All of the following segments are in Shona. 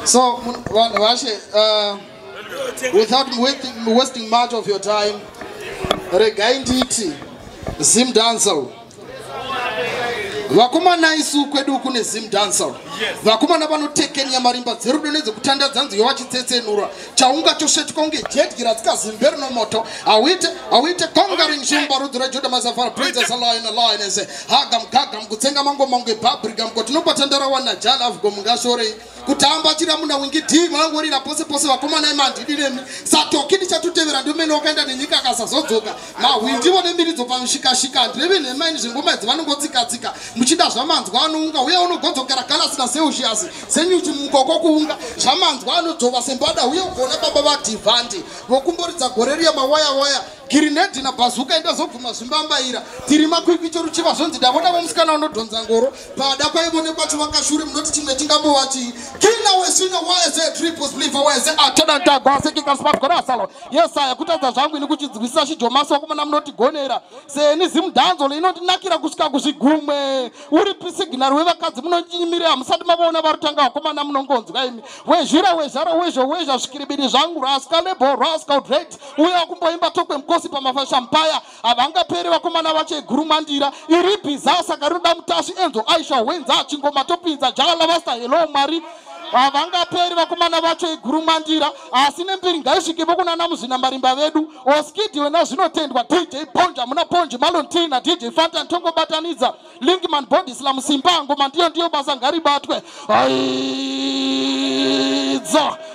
So, vanhu vashe, without wasting much of your time, regai nditi Zim Dancehall. Vakomana, isu kwedu kune Zim Dancehall. Vakomana vanotekenya marimba dzerudo nedzekutandadza nziyo vachitsetsenura chaunga chosvetwa kunge jedyi ratsika rinomoto. Hauite hauite conquering shumba, rudzi rweJuda, masafara princess, lion, lioness, hagam gagam, kutsenga mangoma kunge bubblegum. Kotinopatandara wana jalavgo, mungashorei kutamba chiramuna wingi d mangorira pose pose. Vakomana imandidi nemi satoki ndichatotevera ndomene wakaenda nenyika akasazodzoka. Mahwindivo nemiridzo pamushikashika, handirevi nhemaini, zvengoma idzi vanongotsika-tsika muchida zvamanzwa anounga uye unogodzokera galasi naSelsius senyuchi mukoko kuunga zvamanzwa anodzova sembada uye ugona baba vadhivhandi vokumboridza gore riya mawaya waya girinedhi nabhazuka indazobvuma zvimbambaira tiri makwikwi choruchiva zvonzi ndavoda vomusikana unodhonza ngoro pada kwaivonekwa chivakashure. Munoti chimwe chingambova chii? Kina wesina waese triple splifa waese atodantagwasekikasipatgorasalo yesaya kutadza zvangu ini kuchidzivisa chijomasi. Wakomana munotigonera seni zimudhanzo inondinakira kusvika kuzvigumwe. Uri signal wevakadzi munonyimirira, hamusati mavaona varutanga. Vakomana munongonzwa imi wezhira wezhara wezho wezha zvikiribidi zvangu rascal lebo rascal dread uye wakumboimba tokwe mukosi pamafashampaya havangaperi. Vakomana vacho igurumandira iri bhiza, saka rinoda mutashi enzo aisha wenza chingoma topinza jala hello Mwari. Havangaperi vakomana vacho igurumandira, asi nembiri ngaisvikepo kunana muzvina marimba vedu oskidi wena zvinotendwa DJ Ponja muna Ponji Malontina DJ Fantan tongobatanidza Linkman Body Slam Simba ngoma ndiyo ndiyo basa ngaribatwe aidza.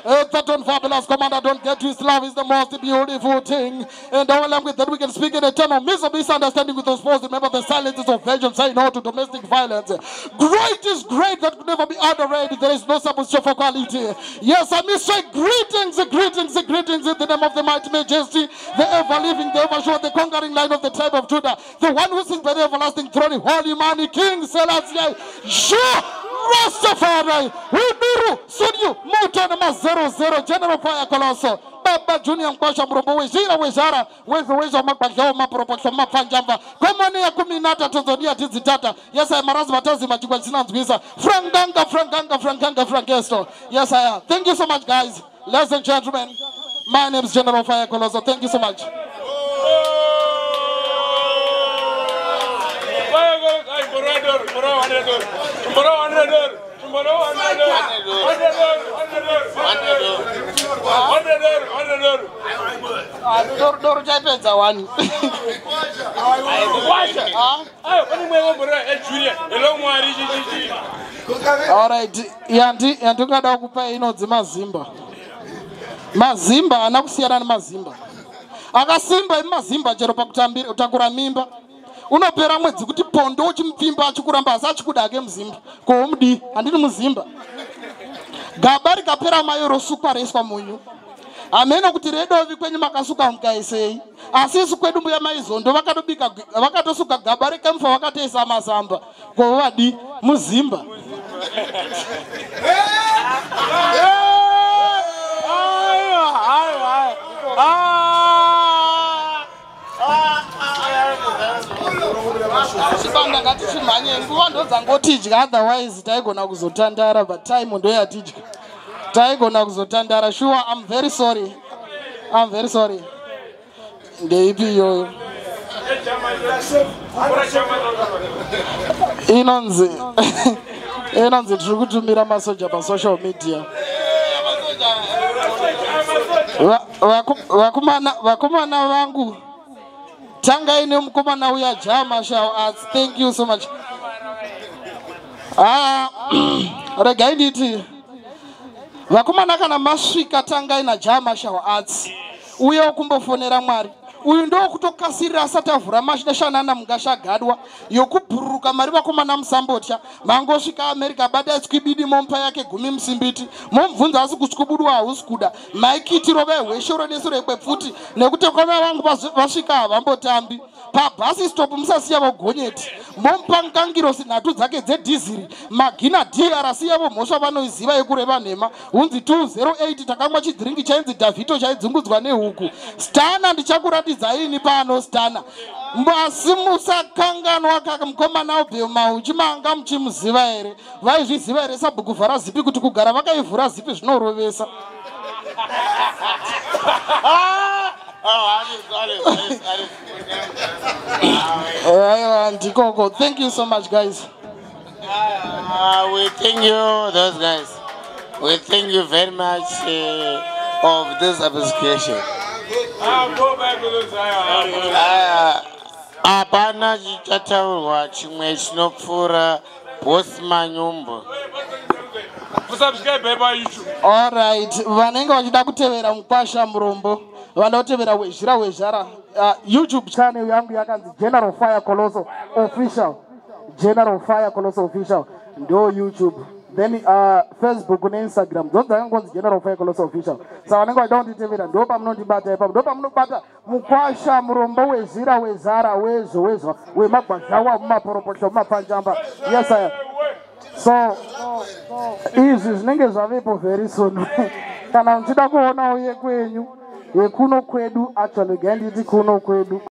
That fabulous commander, don't get twist. Love is the most beautiful thing. And our language that we can speak in a time of misunderstanding with those foes. Remember the silences of vengeance. Say no to domestic violence. Great is great that could never be underrated. There is no substitute for quality. Yes, I may say greetings, greetings, greetings in the name of the mighty majesty, the ever living, the ever sure, the conquering Lion of the tribe of Judah, the one who sits by the everlasting throne, Holy Money King Selassie, Jah Rastafari, Wibiru, Sunyu, Moto number 00, General Fire Colossal, Baba Junior Mkwasha Mrombo Wezira Wezara, Wezo Wezo Mapakao Mapropoksho Mapanjamba, Komani ya 13 Tanzania tizitata. Yes, I marazi matazi machikwa chinanzwisa. Franganga, Franganga, Franganga, Frankesto. Yes, I am. Thank you so much, guys. Ladies and gentlemen, my name is General Fire Colossal. Thank you so much. Doro chaipedza wani. Kwasha. Ayo, pane mwewe mbora eJulia. Hello Mwari chichichi. Alright, yandi yandingada kupa inonzi mazimba. Mazimba haana kusiyana nemazimba. Akasimba imazimba chero pakutambira kutakura mimba. Unopera mwedzi kuti pondo uchimupfimba achikuramba asi achikuda ake muzimba. Koomudi handini muzimba. Gaba rikapera mayo rosukwa reiswa munyu. Hameno kuti redovi kwenyu makasuka mukaisei. Asi isu kwedu mbuya maizondo vakatobika vakatosuka gaba rekamfa vakatoisa masamba. Kovadi muzimba. Aiwa, aiwa. Ah. Chibanda ngatichimhanye, nguva ndodzangotidya, otherwise taigona kuzotandara, but time ndoyatidya, taigona kuzotandara sure. I'm very sorry, I'm very sorry. Ndeipi iyoyo inonzi tiri kutumira masoja pasocial media. Vakomana vangu, tangai nemukomana uya Jah Marshal Arts. Thank you so much. Ah, regai nditi vakomana, kana masvika tangai naJah Marshal Arts uye kumbofonera Mwari uyu ndokutokasirira asati avhura mashanana mungashagadwa yokubhururuka mari. Vakomana musambotya, mangosvika America, badai tswibidi, momupa yake 10 musimbiti, momubvunza asi kutyubudwa hausi kuda maikitiro vehweshoro nesoro kwepfuti nekuti kwana vangu vasvika havambotambi pabhasi stop. Musasiya vogonyeti, momupa nkangirosi nhatu dzake dzedhiziri magina drc yavo mhosva vanoiziva yekureva nhema. Hunzi 208 takamwa chidhiringi chainzi Dhavhito chaidzungudzwa nehuku. Stana ndichakuratidzai ini pano stana. Asi musakanganwa kaka mukomana ubve mauchi manga muchimuziva here? Vaizviziva here sabhuku vhara zipi kuti kugara vakaivhura zipi zvinorovesa? Aiwa, ndikoko. Thank you so much, guys. We thank you, those guys. We thank you very much of this appreciation. Hapana chichataurwa chimwe chinopfuura Boss Manyumbu. Kusubscribe pa YouTube. Alright, vanenge vachida kutevera mukwasha murombo, vanoda kutevera Wezhira Wezhara, YouTube channel yangu yakanzi General Fire Coloso Official. General Fire Coloso Official ndo YouTube. Then Facebook neInstagram dzo dzakangonzi General Fire Coloso Official. Saka vanenge vachida kunditevera, ndo pamunondibata ipapo, ndo pamunobata mukwasha murombo Wezhira Wezhara wezvo wezvo wemagwazhawa mumaporoposho mumapanjamba. Yes sir. So izvi zvinenge zvavepo very soon. Kana muchida kuonawo yekwenyu, yekuno kwedu, actually ganditi kuno kwedu.